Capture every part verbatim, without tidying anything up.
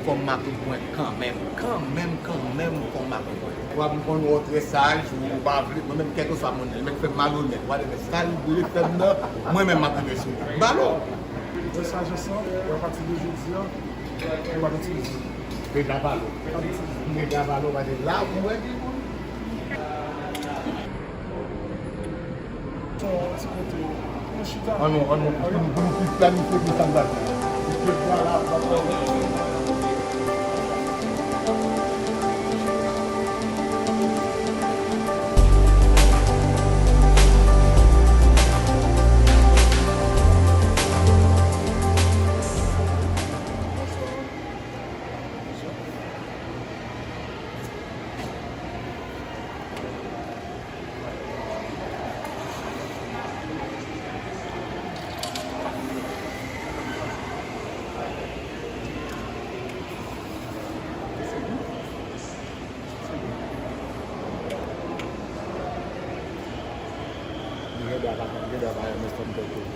Fò m make pwen kanmenm, kanmenm, kanmenm, fò m make pwen. Wa m konn wè w trè saj, ou pa vle, mwen menm, kèlkeswa moun nan, li mèt fè m malonèt, whatever, sa l vle fè m nan, mwen menm m ap rive sou li. M ba l ou. Mwen sajès lan, e apati de jodi a, ou pa itilize. Deja ba l ou. Deja ba l ou, paske la, ou wè. Ann nou, ann nou, pou nou, pou nou pi planifye pou sa n pral fè. Se ke vwala, vwala. Li gen dwa pa konn, gen dwa pa renmen fanm tèt ou.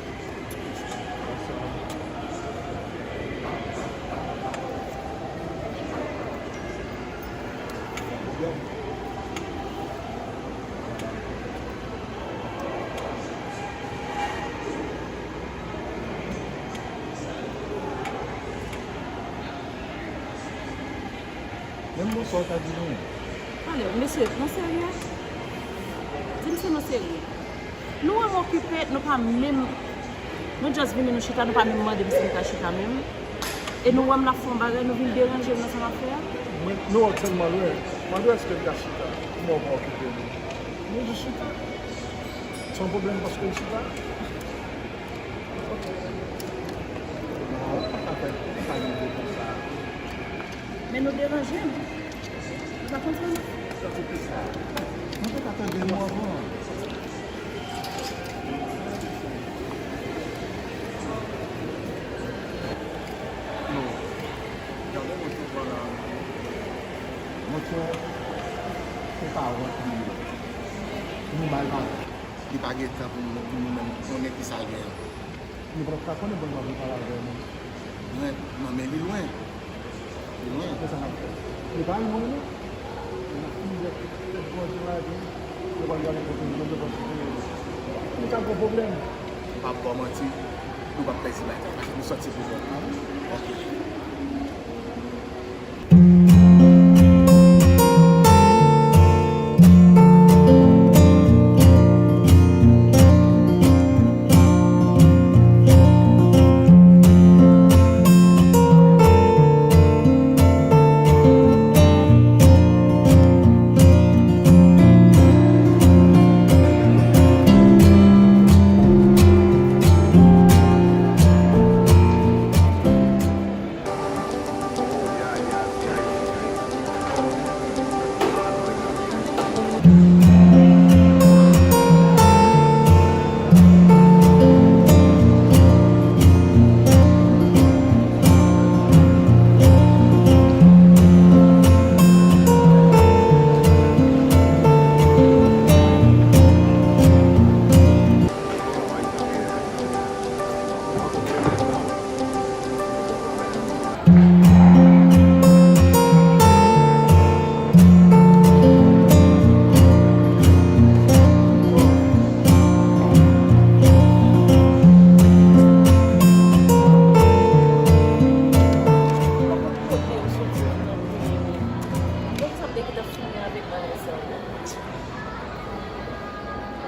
Menm bonswa w ka di nou. Tande, mesye, nou serye? Di m si nou serye. Nou wè m okipe, nou pa menm, nou just vini, nou chita, nou pa menm mande m si m ka chita menm. E nou wè m n ap fè yon bagay, nou vin deranje m nan sa m ap fè a. Mwen, nou wè w tèlman lwen. Mande w èske m ka chita? Kòman w pa okipe nou? Nou jis chita. Se yon pwoblèm paske w chita? Ok. Non, ou pa ka fè, ou pa ka rive konsa. Men nou deranje m. Ou pa konprann? Sa se ki sa? Mwen te ka tande nou anvan. Non. Gade mwen tout bagay. Monchè, se pa wont li ye. Nou mal pase. Li pa gen tan pou nou, pou nou menm konnen ki sa l gen an. Nou pa t ap ka konnen bon, nou pa vin pale avè nou. Lwen, non, men li lwen. Li lwen. Kisa n ap fè? Li pa lwen, non. N ap fini dèt, dèt bandi la, epi yo pral gade kote nou, nou pral fini. Nou ka gen pwoblèm. M p ap ba w manti, nou p ap pèdi batay, paske nou sòti pou kont nou. Ok.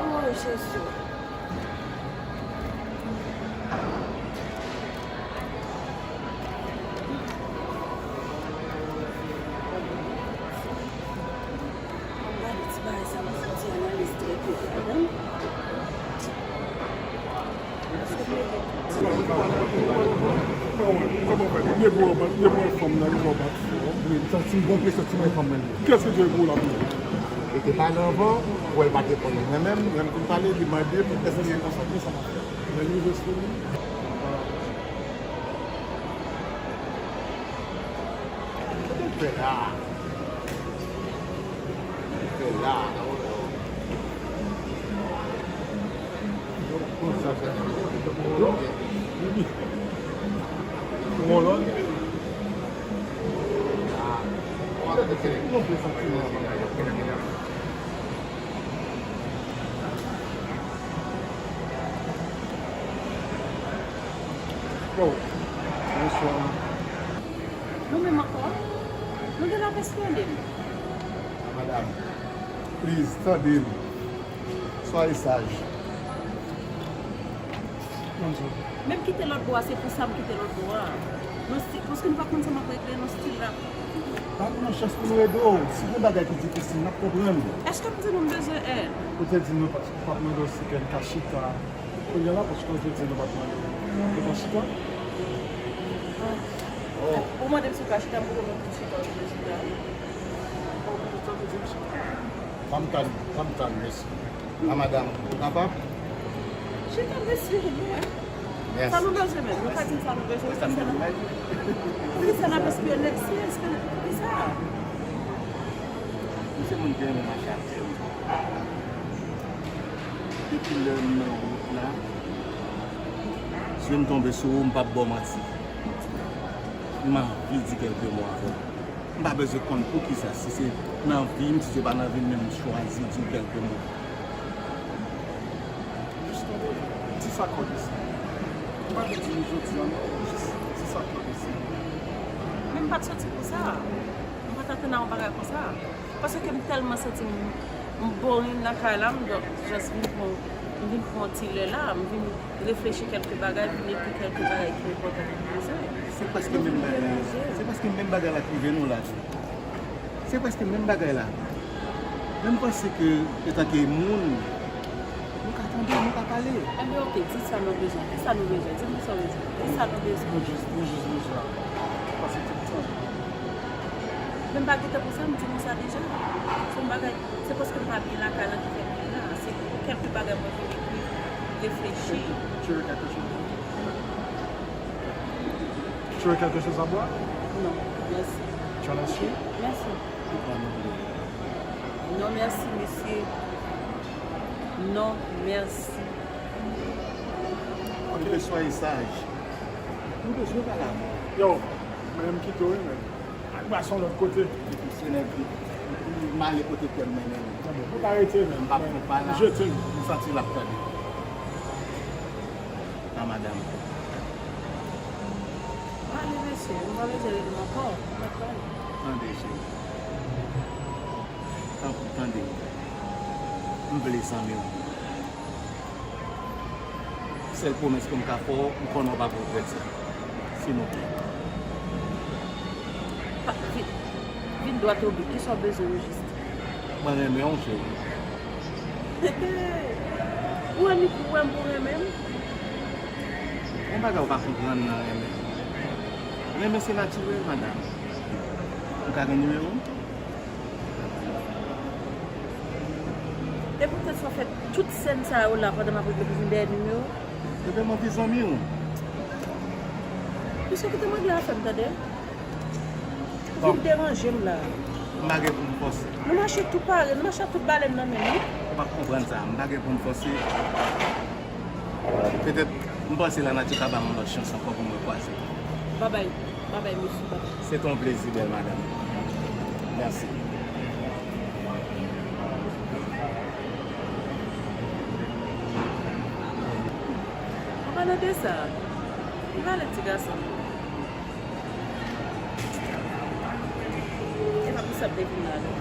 Oh, Jezi. Mwen gade ti bagay sa, mwen santi analiz trè pwofon. Kòman fè? Premye gwo bat, premye gwo fanm nan, li fè w bat fò. Wi, m santi m gonfle, santi mwen fanm mwen. Kiyès ki te gwo la pou ou? Li te pale anvan, ou wè l pa t reponn mwen. Mwen menm, lè m fin pale, li mande m èske se konsa, men sa m ap fè. Lè l rive sou li. Sa te fè la? Fè la. Bon, lòt. Yon vre santiman. Yo, bonswa. Nou menm ankò? Nou gen lapès tande m. Madam, please, tande m. Soyez sage. Menm kite lòt bò a, se pou sa m kite lòt bò a. Nou sti-, paske nou pa konn sa m ap regle, nou still la. Pa gen yon chans pou nou ede w. Si gen bagay ki difisil, n ap konprann. Èske m di nou m bezwen èd? Ou te di nou pa, pa mande w si ke n ka chita. Kounye a la, paske ou te di nou pa mande w, nou ka chita. Ou mande m si w ka chita, m poko konn chita, ou te chita. Ou te di m chita. Ban m tann, ban m tann, mesye. A madanm, ou kapab? Chita, mesye, nou wè. Mèsi. Sa nou bezwen menm? Nou ka di m sa nou bezwen. Sa nou bezwen. Poukisa n ap espyone? Si, èske, poukisa? Ou se moun ki renmen mache ak kè m. Depi lè m nan wout la, si m tonbe sou ou, m p ap ba w manti. M anvi di kèlke mo avè w. M pa bezwen konn poukisa, si se nan vi m, si se pa nan vi m, men m chwazi di w kèlke mo. Jis tonbe, di sa k ap pase. M pa vle di nou jodi a, non, jis di sa k ap pase. Men m pa t soti pou sa. M pa t atann a yon bagay konsa. Paske m tèlman santi m, m boring nan kay la, m just vin pran, m vin pran ti lè la, m vin reflechi kèlke bagay, vin ekri kèlke bagay ki enpòtan pou mwen. Se prèske menm bagay la. Se prèske menm bagay la k rive nou la tou. Se prèske menm bagay la. Men m panse ke, antanke moun, nou ka tande, nou ka pale. Enben, oke, di sa nou bezwen. Di sa nou bezwen. Di m sa w bezwen. Di sa nou bezwen. Nou jis, nou jis bezwen pase tout tan. Men m pa gen tan pou sa, m di nou sa deja. Se yon bagay, se paske m pa byen lakay la ki fè m vin la. Se kèlke bagay mwen vin ekri, reflechi. Tu veux quelque chose? Tu veux quelque chose à boire? Non, merci. Tu en as su? Merci. Non, merci, monsieur. Non, merci. Ok, soyez sage. Nou bezwen pale avè w. Yo, mwen menm kite w, wi, men. Al bwè yon lòt kote. Epi se nèg li, li male kote kè m mennen m. Ou ka rete, men. M p ap pran pa la. Jete m. M santi l ap tande. A madanm. Ale, mesye, m pa bezwen rele m ankò. M ap pale. Tande, cheri. Tanpri, tande. M vle zanmi w. Sèl pwomès ke m ka fè w, m konnen w p ap regrèt sa. Silvouplè. Pa, vin, vin dwat o bi, kisa w bezwen o jis? Mwen renmen w, cheri. Ou wè m, ou wè m pou renmen m? Yon bagay ou pa konprann nan renmen. Renmen se natirèl, madanm. Ou ka gen nimewo m? E poutèt sa w fè tout sèn sa yo la pandan m ap regle pou vin dèyè nimewo? Ebyen, m anvi zanmi w. Mesye, kite m regle afè m, tande. Ou vin deranje m la. M pa gen pou m fòse. Nou mache tou pare, nou mache ak tout balèn nan men nou. Ou pa konprann sa, m pa gen pou m fòse. Petèt, m panse lanati ka ba m yon lòt chans ankò pou m rekwaze. Babay, babay, mesi, babay. Se te yon plezi, bèl madanm. Mèsi. An palan de sa, m pale ti gason. E pa pou sa m te vin la, non.